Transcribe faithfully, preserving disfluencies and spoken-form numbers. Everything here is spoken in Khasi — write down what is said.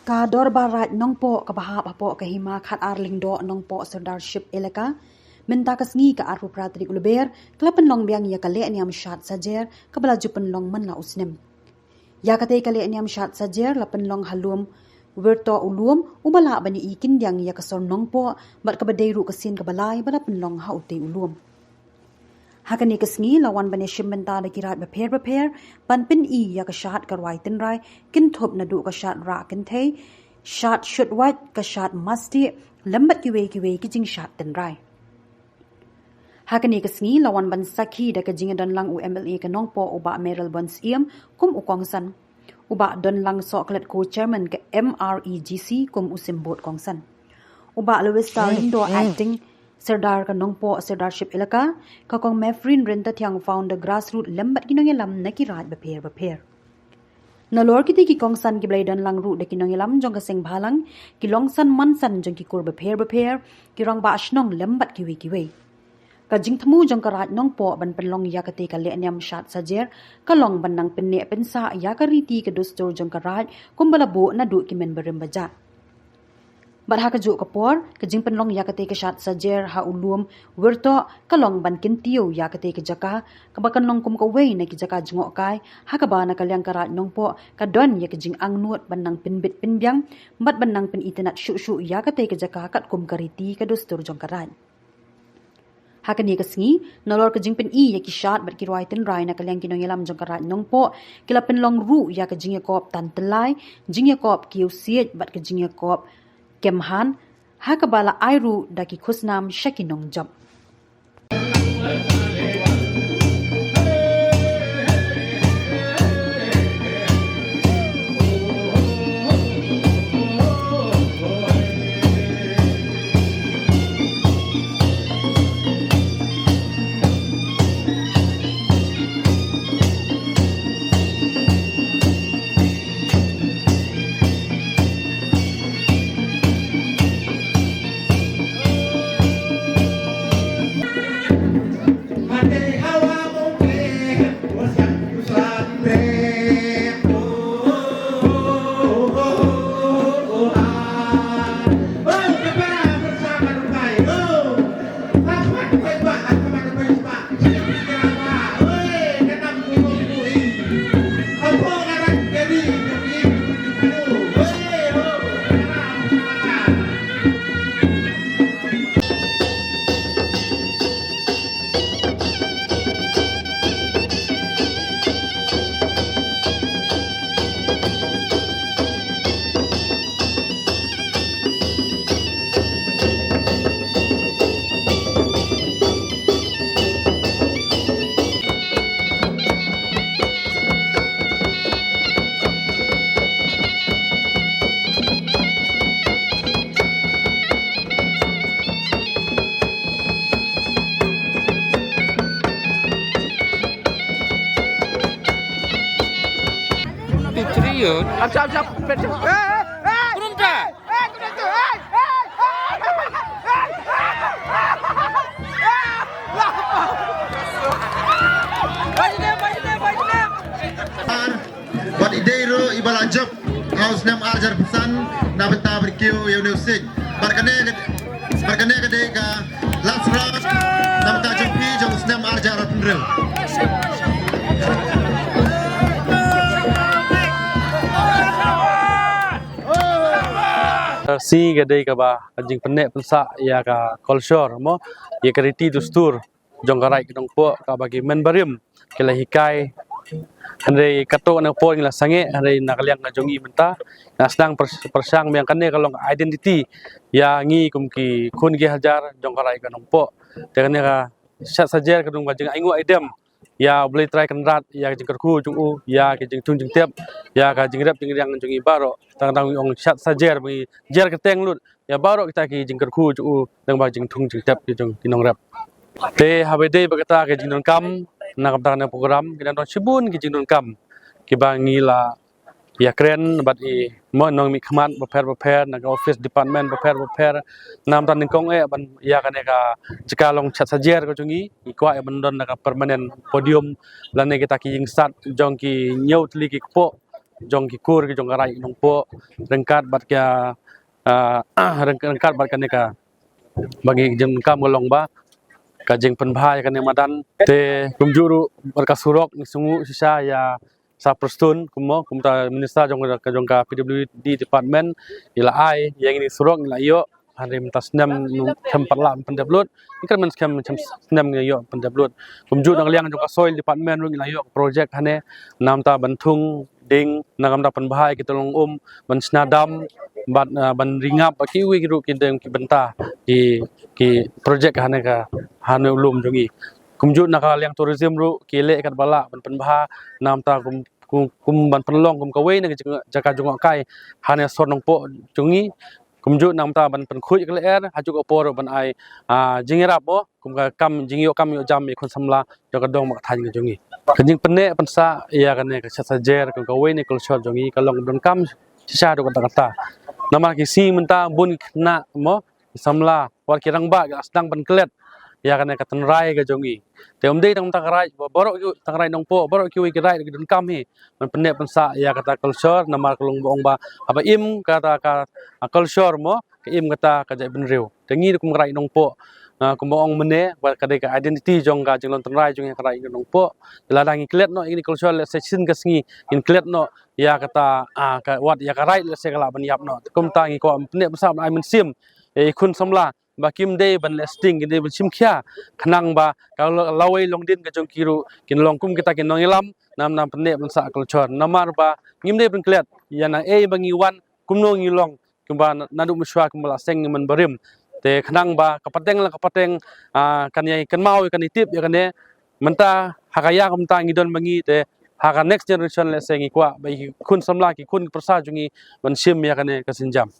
Ka Dorbar Raid Nongpoh kaba hap hapoh ka Hima Khatar Lyngdoh Nongpoh Sirdarship Elaka mynta ka sngi ka arphew phra tarik u Lber ka la pynlong biang ïa ka lehniam shad sajer kaba la ju pynlong man la u snem. Ïa katei ka lehniam shad sajer la pynlong ha lum Wyrtoh u lum uba lah ban ïohi khyndiat ïa ka sor Nongpoh bad kaba dei ruh ka sien kaba lai ba la pynlong ha utei u lum. Ha kane ka sngi la wan ban ïashim bynta da ki raid bapher bapher ban pyni ïa ka shad ka rwai tynrai kynthup naduh ka shad rah kynthei, shad shut wait, ka shad mastieh lem bad kiwei kiwei ki jingshad tynrai. Ha kane ka sngi la wan ban sakhi da ka jingdon lang u M L A ka Nongpoh u Bah Mayralborn Syiem kum u kongsan, u Bah Donlang Sohkhlet ko Chairman ka M R E G C kum u symbud kongsan, u Bah Lewis Star Lyngdoh Acting Serdar ka Nongpoh Serdarship Elaka, ka Kong Mefrin Ryntathiang Founder Grassroot lem bad ki nongïalam na ki raid bapher bapher. Nalor kitei ki kongsan kiba la ïadon lang ruh da ki nongïalam jong ka seng bhalang, ki longsan mansan jong ki kur bapher bapher, ki rangbah shnong lem bad kiwei kiwei. Ka jingthmu jong ka raid Nongpoh ban pynlong ïa katei ka lehniam shad sajer ka long ban nang pynneh pynsah ïa ka riti ka dustur jong ka raid kumba la buh naduh ki mynbarim bajat. Bad ha kajuh ka por ka jingpynlong ïa katei ka shad sajer ha u lum Wyrtoh ka long ban kyntiew ïa katei ka jaka kaba kan long kum kawei na ki jaka jngohkai ha kaba na ka liang ka raid Nongpoh ka don ïa ka jingangnud ban nang pynbit pynbiang bad ban nang pynitynnad shuh shuh ïa katei ka jaka katkum ka riti ka dustur jong ka raid. Ha kane ka sngi, nalor ka jingpyni ïa ki shad bad ki rwai tynrai na ka liang ki nongïalam jong ka raid Nongpoh, ki la pynlong ruh ïa ka jingïakop tan tyllai, jingïakop kiew siej bad ka jingïakop kem han, ha kaba la ai ruh da ki khusnam sha ki nongjop. Two, three, yun. Ap, ap, ap, ap, ap. Eh, eh, eh. Turun ka? Eh, turun tu. Eh, eh, eh. Bad i dei ruh iba la jop ha u snem ar hajar arphew san na bynta ban kiew ïa une u siej. Bad kane ka, bad kane ka dei ka last round na bynta jong phi jong u snem ar hajar arphew hynriew. Ka sngi ka dei kaba ka jingpynneh pynsah ïa ka culture mo, ïa ka riti dustur jong ka raid ka Nongpoh kaba ki men barim ki la hikai. Hynrei katto katne por ngi la sangeh, hynrei na ka liang ka jong ngi mynta nga sdang pyr-, pyrshang biang kane ka long identity ïa ngi kum ki khun ki hajar jong ka raid ka Nongpoh. Te kane ka shad sajer ka dei ka jingainguh aidem ïa U Blei Trai Kynrad, ïa ka jingkyrkhu jong u, ïa ka jingthung jingtep, ïa ka jingrep jingriang jong ngi baroh. Tang tang ngi ong shad sajer ba ngi jer kyrteng lut ïa baroh kita ki jingkyrkhu jong u, tang ba jingthung jingtep ki jong ki nongrep. Te haba dei ba kata ka jingdonkam na ka bynta kane ka program, ki dang don shibun ki jingdonkam kiba ngi la ïakren bad i mo nongmihkhmat bapher bapher na ka office department bapher bapher. Namar nyngkong eh ban ïa kane ka jaka long shad sajer ka jong ngi, ngi kwah ïa ban don na ka permanent podium lane kita ki ïingstad jong ki hynñiew tylli ki kpoh jong ki kur ki jong ka Raid Nongpoh ryngkat bad ka, ah, ryng- ryngkat bad kane ka ba ngi jingkam ka long ba ka jingpynbha ïa kane madan. Te kumjuh ruh bad ka surok ngi sngew shisha ïa Sir Prestone kum mo, kumta minister jong ka, jong ka P W D department, i la ai ïa ngi surok, ngi la ïoh. Hynrei mynta snem khlem pat lah pyndep lut, ngi kyrmen skhem snem ngi ïoh pyndep lut. Kumjuh na ka liang jong ka soil department ruh ngi la ïoh project hane, namar ban thung ding, namar ban pynbha ïa ki tyllong um, ban shna dam, ban, ah, ban ri ngap bad kiwei ruh ki dang ki bynta ki, ki project hane ka, hane u lum jong ngi. Kumjuh na ka liang tourism ruh ki leh katba lah ban pynbha, namar kum, kum, kum ban pynlong kum kawei na ka jaka jngohkai hane sor Nongpoh jong ngi. Kumjuh namar ban pynkhuid ka lyer, ha kajuh ka por ban ai, ah, jingïarap mo, kum ka kam jingïoh kam ïoh jam ïa khun samla jong ka dong bad ka thaiñ ka jong ngi. Ka jingpynneh pynsah ïa kane ka shet sajer kum kawei na ka culture jong ngi ka long donkam shisha haduh katta katta. Namar ki sngi mynta bun ki khynnah mo, ki samla, wat ki rangbah ki la sdang ban klet ïa kane ka tynrai ka jong ngi. Te ym dei tang mynta ka Raid, ba baroh ki, tang Raid Nongpoh, baroh kiwei ki Raid ki donkam hi ban pynneh pynsah ïa kata culture, namar ka long ba ong ba haba im kata ka, ah, culture mo, ka im kata ka jaitbynriew. Te ngi kum ka Raid Nongpoh, ah, kumba ong mynne ba ka dei ka identity jong ka jinglong tynrai jong ngi ka Raid Nongpoh. Te lada ngi klet noh ïa kine culture, lehse shisien ka sngi ngin klet noh ïa kata, ah, ka, wat ïa ka Raid lehse ka lah ban ïap noh. Te kumta ngi kwah pynneh pynsah ban ai mynsiem ïa ki khun samla ba kim dei ban leh sting, kim dei ban shim khia, khnang ba ka la-, lawei longdien ka jong ki ruh kin long kum kita ki nongïalam, namar ban pynneh pynsah culture. Namar ba ngim dei ban klet ïa na ei ba ngi wan, kumno ngi long, kumba na-, naduh mynshuwa kumba la seng ngi man barim. Te khnang ba ka pateng la ka pateng, ah, kan ïai kynmaw, kan ïai tip ïa kane. Mynta ha ka ïa ka mynta ngi don ba ngi, te ha ka next generation lehse ngi kwah ba ki khun samla, ki khun pyrsa jong ngi ban shim ïa kane ka sienjam.